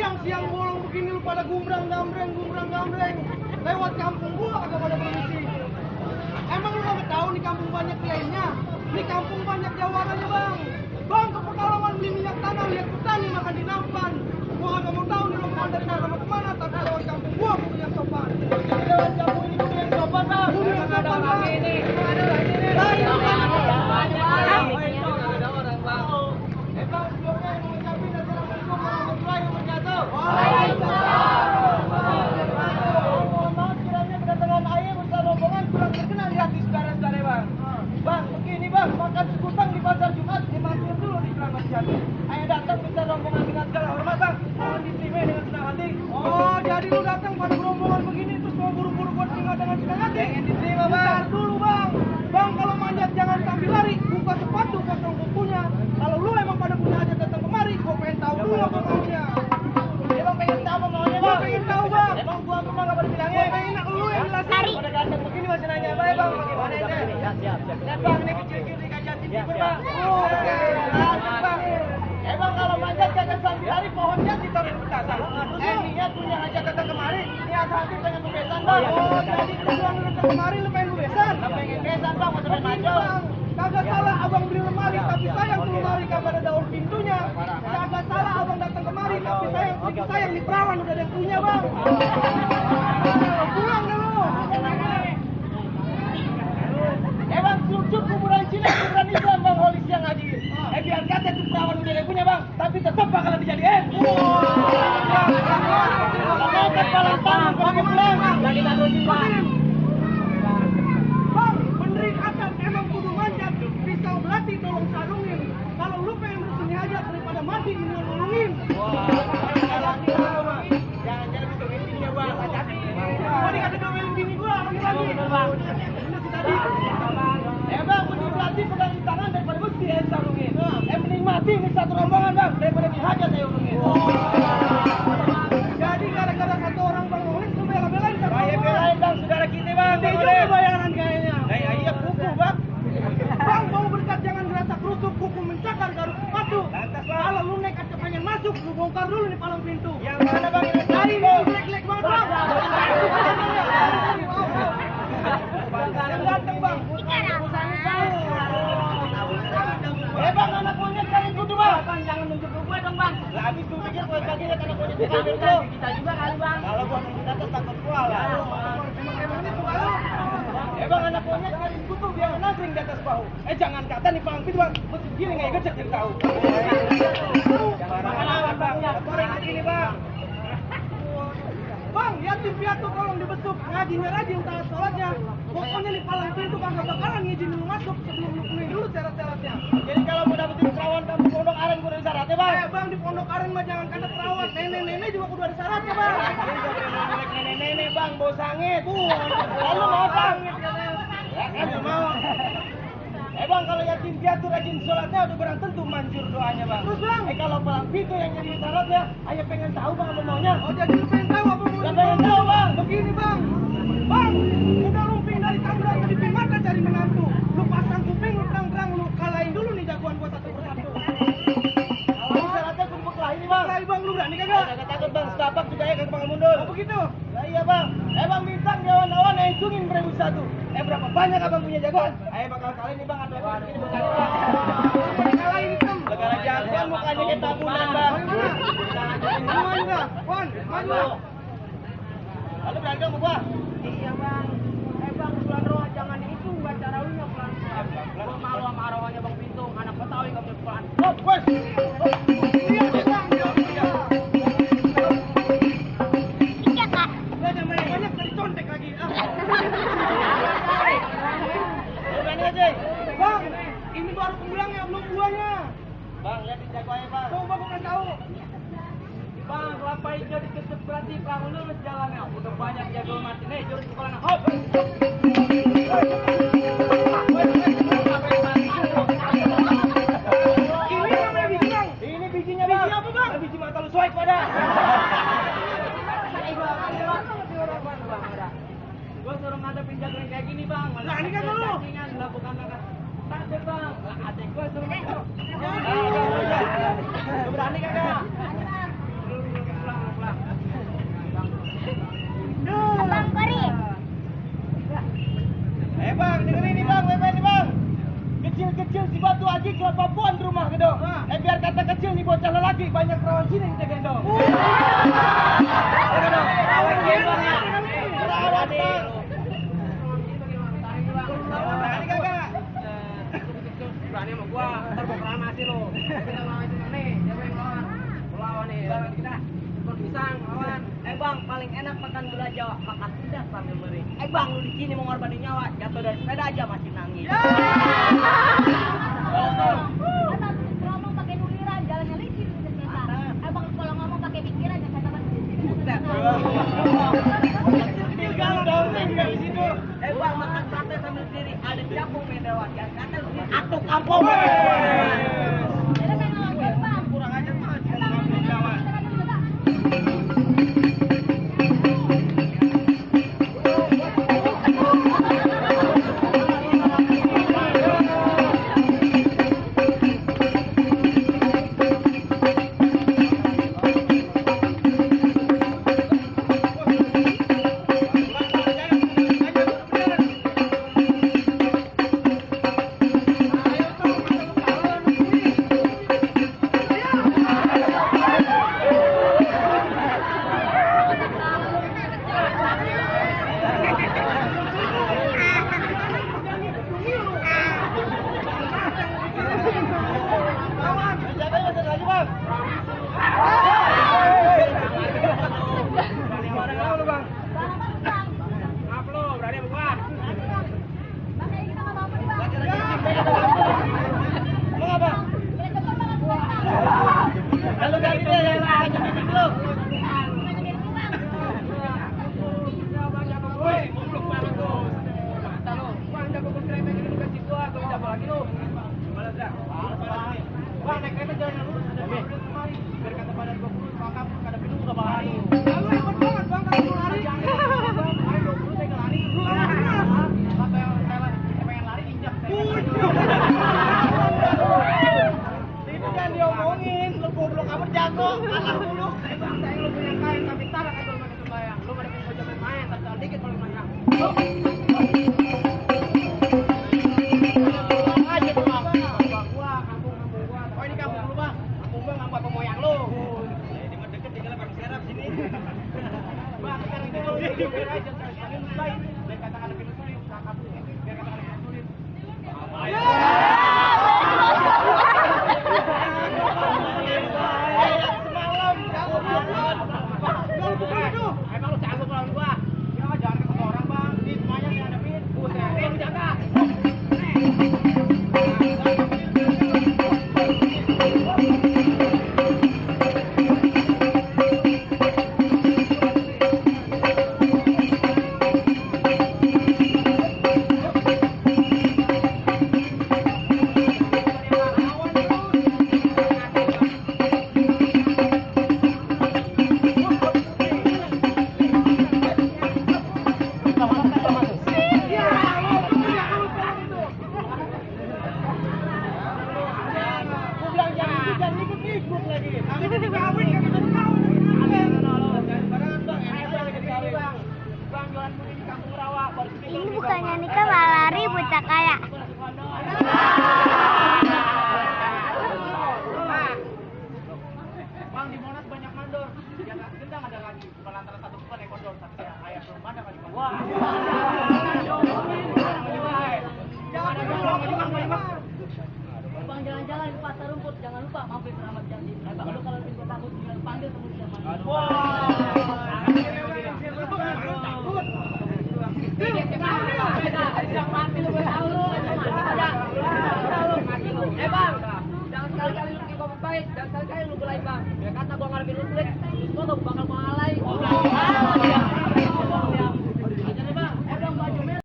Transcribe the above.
siang-siang bolong begini lu pada gumbrang-gambreng. Lewat kampung gua agak pada permisi. Emang lu gak tahu nih kampung banyak lainnya? Nih kampung banyak jawarannya bang. Bang ke Pekalongan beli minyak tanah, lihat petani makan di nampan. Gua agak mau tahu nih rombongan dari mana kemana, tapi lewat kampung gua kudu yang sopan. Lewat kampung ini kudu yang sopan bang. Kudu yang sopan bang. Bang sebelumnya yang mengucapin assalamualaikum warahmatullahi wabarakatuh. Mohon maaf kiranya kedatangan ayah bersama rombongan kurang berkenan di hati saudara-saudara bang. Bang, begini bang, makan sekutang di pasar Jumat, dimampir dulu di Keramat Jati. Ayah datang bersama rombongan dengan segala hormat bang, mohon diterima dengan senang hati. Oh, jadi lu datang pada rombongan begini terus mau buru-buru buat tinggal dengan senang hati? Pengen diterima bang. Bentar dulu bang. Bang, kalau manjat jangan sambil lari, buka sepatu, kosong bukunya. Kalau lu emang pada punya hajat datang kemari, gua pengen tahu dulu apa maunya. Emang pengen tahu apa maunya bang? Gua pengen tahu bang. Emang gua pernah gak pada bilangnya? Gua pengen lu yang jelasin. Pada ganteng begini masih nanya apa ya bang? Bagaimana ini? Siap. Dan bang, ini kecil-kecil di kajian titik bang. Oke. Bang. Emang kalau manjat jangan sambil lari, pohonnya ditaruh di petasan. Niat punya hajat datang kemari, niat hati pengen bebesan bang. Oh, jadi tujuan lu datang kemari lu pengen bebesan? Lu pengen bebesan bang, mau sampai maju. Kagak salah abang beli lemari, tapi sayang tuh lemari kagak ada daun pintunya. Kagak salah abang datang kemari, tapi sayang di perawan udah ada yang punya bang. Pulang deh lu. Bang, cukup kuburan Cina, kuburan Islam bang, holis yang ngaji. Biar kata tuh perawan udah ada yang punya bang, tapi tetap bakalan dijadiin. Karena kepala tangan pergi pulang. Lagi taruhin bang. Bang, benerin akan emang kudu manjat, pisau belati tolong sarungin. Kalau lu pengen bersini aja daripada mati nolongin. Jangan bisa bininya bang, hati-hati. Mau dikata domelin bini gua, lagi. Tadi. Bang, mending belati pegang di tangan daripada mesti sarungin. Mending mati nih satu rombongan bang, daripada dihajat ayo urungin. Jadi gara-gara satu orang bang Olis, lu bela-belain sama gua. Bela-belain bang, saudara kita bang. Ini juga bayaran kayaknya. Iya kuku bang. Bang, mau berkat jangan gerasa kerusuk, kuku mencakar garuk sepatu. Kalau lu nekat pengen masuk, lu bongkar dulu nih palang pintu. Yang mana bang? Dari ini jelek-jelek banget bang. Yang ganteng bang. Bang, anak monyet kalian kudu bang. Bang, jangan nunjuk ke gue dong bang. Lah habis gue pikir gue kaki lihat anak monyet kalian itu. Kita juga kali bang. Kalau gue nunjuk atas takut gua lah. Emang ini bukan lu. Bang, anak monyet kalian kudu biar nangkring di atas bahu. Jangan kata nih palang pintu bang. Mesti gini nggak ikut jadi tahu. Jangan bang. Koreng begini bang. Bang, yatim piatu tolong dibesuk. Ngajinya rajin taat sholatnya. Pokoknya nih palang pintu kagak bakalan ngizinin lu masuk sebelum lu penuhi dulu syarat-syaratnya. Jadi kalau mau dapetin perawan kamu Pondok Aren kudu ada syaratnya bang? Bang, di Pondok Aren mah jangan kata perawan. Nenek-nenek juga kudu ada syaratnya bang. Nenek-nenek bang, bau sangit. Lalu mau sangit katanya. Ya kan lu mau. Bang, kalau yatim piatu rajin sholatnya udah barang tentu manjur doanya bang. Terus bang? Kalau palang pintu yang jadi syaratnya, ayah pengen tahu bang apa maunya. Oh jadi lu pengen tahu apa maunya? Pengen tahu bang. Begini bang. Bang, udah lumping dari Tangerang ke Dipin Mata cari menantu. Lu pasang kuping, lu terang-terang, lu kalahin dulu nih jagoan gua satu persatu. Kalau syaratnya kudu berkelahi nih bang. Berkelahi bang, lu berani kagak? Kagak takut bang, setapak juga ya kagak bakal mundur. Oh begitu? Lah iya bang. Bang bintang jawan-jawan hitungin 1.001. Berapa banyak abang punya jagoan? Ayo bakal kali nih bang, ada begini berkali bang. Mau dikalahin hitam. Negara jagoan mukanya kayak tabunan bang. Maju juga, Wan, maju. Lalu berani sama gua? Iya bang. Bang, bulan roh jangan dihitung, baca rawuhnya pelan-pelan. Gua malu sama arwahnya bang Pintung, anak Betawi gak punya pelan. Hop, wes. Iya bang, iya. Iya kak. Udah namanya banyak dari contek lagi. Berani aja. Bang, ini baru pulangnya, belum buahnya. Bang, lihat di jagoannya bang. Coba gua kan tahu. Bang, kelapa hijau dikesep berarti kamu lurus jalannya. Udah banyak jago mati. Nih, jurus kepalanya. Hop! Ini namanya biji bang. Ini bijinya bang. Biji apa bang? Biji mata lu soek pada. Gua suruh ngadepin jago yang kayak gini bang. Nah, ini kan lu. Lah bukan kakak. Takut bang. Adik gua suruh. Berani kagak? sini kita gendong. Berani kagak? Berani sama gua, ntar gua proklamasi lo. Kita lawan itu nih, siapa yang lawan? Lawan nih, lawan kita. Pisang lawan. Bang, paling enak makan gula Jawa, makan pedas sambil meri. Bang, lu di sini mau ngorbanin nyawa, jatuh dari sepeda aja masih nangis. Ngomong pakai nuliran, jalannya licin ternyata. Bang, kalau ngomong pakai pikiran yang kata Bang. Kalau dong, tinggal di situ. Bang, makan sate sambil diri, ada jagung medawat, yang kata lu di Atuk kampung. Jadi saya ngelakuin Bang. Kurang aja mah. Ini bukannya nikah malah lari bocah kaya. Bang, di Monas banyak mandor. Yang nggak gendang ada lagi. Bukan antara satu bukan ekor tapi ya ayam belum ada kali. Wah. Jangan ada Bang, jalan-jalan di pasar rumput, jangan lupa mampir ke Ahmad Janji. Bang, lu kalau lebih takut tinggal panggil kemudian. Bang, jangan sekali-kali lu ngomong baik, jangan sekali-kali lu belai Bang. Ya kata gua ngarepin lu kulit, gua tuh bakal mengalai.